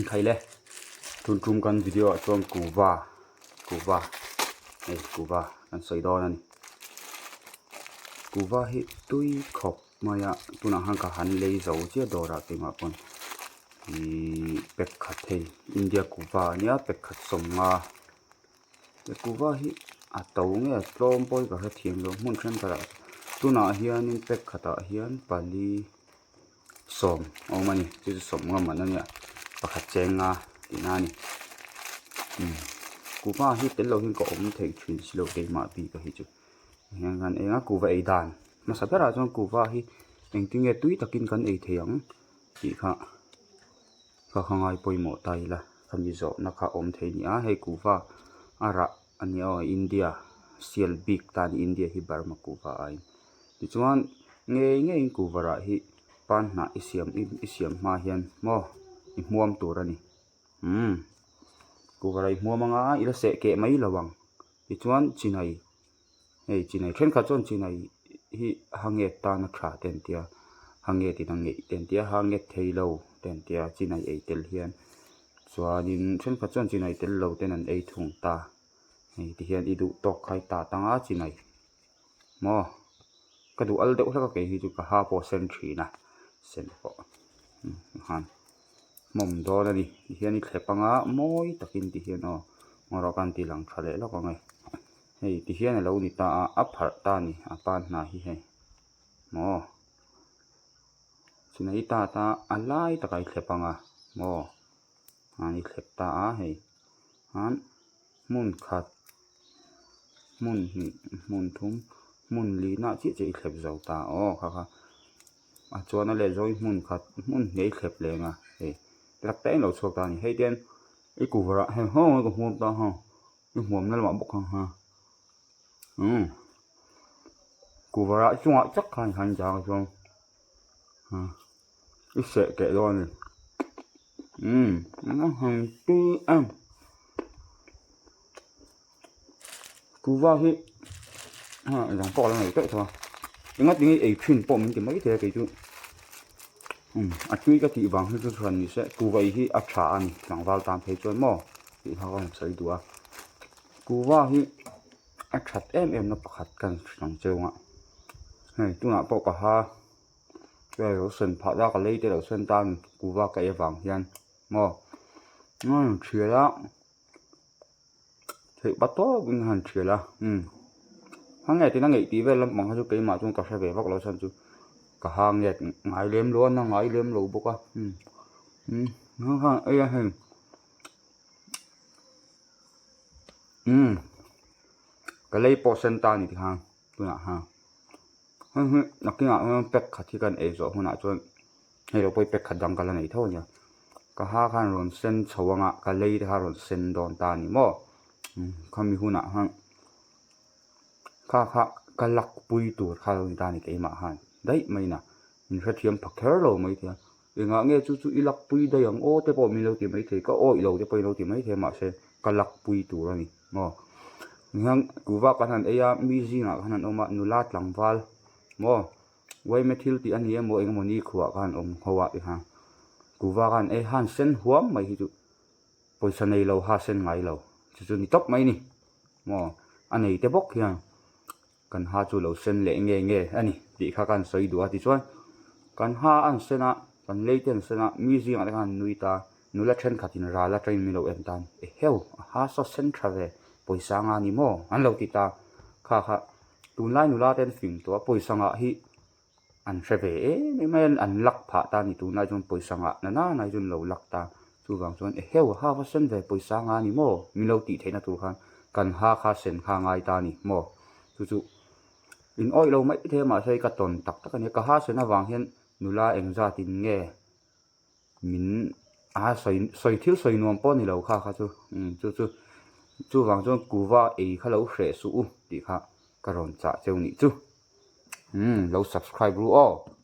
Khaile tun tum kan video ah chuan kuhva kuhva hei kuhva kan sawi dawn a ni kuhva hi tui khawp mai a tunah khan ka han lei zo chiah dawrah keimah pawn ihh pack khat hei India kuhva a nia pack khat sawmnga kuhva hi a to nge a tlawm pawh hi ka hrethiam lo hmun thenkhat ah tunah hianin pack khatah hian pali sawm a awm a ni chu chu sawm ngam an ania pakhat cheng nga tihna a ni kuhva hi tel lo hian ka awm thei thin si lo keimah bik a hi chu hian kan eng a kuhva ei dan hmasa berah chuan kuhva hi engtin nge tui takin kan ei thei ang tih kha ka kha ngai pawimawh ta ila khami zawhna kha awm thei a ni a hei kuhva a rah a nia aw India sial bik ta a ni India hi Burma kuhva aiin tichuan ngei ngeiin kuhva rah hi pan hnah i siam i siam hma hian maw i hmuam tur a ni umm kuhva rah i hmuam anga i la seh keh mai lo ang tichuan chinai hei chinai thenkhat chuan chinai hi hanget tana tha te an tia hanget in a ngeih te an tia hanget thei lo te an tia chinai ei tel hian chuanin thenkhat chuan chinai tel lo ten an ei thung ta hei tihian i duh tawk kha i tah tang a chinai maw ka duh al deuh hlek a kei hi chu ka ha pawh a sen thin a sen pawh han hmawm dawn a ni tihian i thlep anga mawi takin tihian aw ngaw rawh ka han ti lang tha leh lawk ang e hei tihian a lo ni ta a a pharh ta a ni a pan hna hi hei maw chunah i tat a a lai takah i thlep ang a maw ah i thlep ta a hei chuan hmun khat hmun hnih hmun thum hmun li nah chiah chiah i thlep zo ta aw kha kha a chuan a leh zawng hi hmun khat hmun hnih a i thlep leng a hei tak tak englo chhuak ta a ni hei te hian i cover ah heng hawng a ka hmuam ta hawng i hmuam na lamah bawk kha ha umm cover ah chungah tak khan han zang chuan i seh keh dawn a ni umm a han tui em kuhva hi ha engdang pawh a la nei teuh tho a engati nge ei thin pawh min ti mai thei a kei chu umm a tui ka tih vang hi chu chuan ni se kuhva ei hi a tha a ni tlangval tan phei chuan maw tih kha ka rawn sawi duh a kuhva hi a that em em na pakhat ka rawn hrilh ang cheu ang a hei tunah pawh ka ha hei lo sen phah ta ka lei te lo sen ta a ni kuhva ka ei avang hian maw umm thial a theih pa tawp in a han thial a umm a nge tina ngeih tih vel lampang kha chu keimah chuan ka hre ve vak lo chhan chu ka ha nget ngai lem lo a na ngai lem lo bawk a umm umm kha ei a hei umm ka lei pawh sen ta a ni tikhan tunah khan hei hi nakinah hian pack khat hi kan ei zawh hunah chuan hei lo pawh hi pack khat dang ka la nei tho a nia ka ha khan rawn sen chho anga ka lei te kha rawn sen dawn ta a ni maw khami hunah khan kha kha ka lak pui tur kha lo ni ta a ni keimah khan daih mai na min hrethiam pha kher lo mai thei a engah nge chu chu i lak pui daih ang aw te pawh min lo ti mai thei ka awih lo te pawh in lo ti mai thei a mahse ka lak pui tur a ni maw tihian kuhva kan han ei a mi zingah khan an awm a nula tlangval maw uaime thil tih a ni emaw eng emaw ni khuah khan awm ho ah te khan kuhva khan ei han sen huam mai hi chu pawisa nei lo ha sen ngai lo chu chu ni tawp mai a ni maw a nei te bawk hian kan ha chu lo sen leh nge nge a ni tih kha ka han sawi duh a tichuan kan ha a an sen a kan lei te an sen a mi zingah te khan an nui ta nula thenkhat in ral atangin min lo en tan eheu a ha saw sen tha ve pawisa anga ni maw an lo ti ta kha kha tunlai nula te an fing tawh a pawisa ngah hi an hre ve em em mai a an lak phah ta a ni tunlai chuan pawisa ngah na nana hi chu an lo lak ta chuvang chuan eheu a ha va sen ve pawisa anga ni maw min lo tih theihna tur khan kan ha kha sen kha a ngai ta a ni maw chu chu in awih lo mai thei a mahse ka tawn tak tak a nia ka ha sen avang hian nula engzat in nge min a sawi sawi thil sawi nuam pawh a ni lo kha kha chu chu chu chuvang chuan kuhva ei kha lo hreh suh u tih kha ka rawn chah cheu nih chu. Umm lo subscribe ru aw.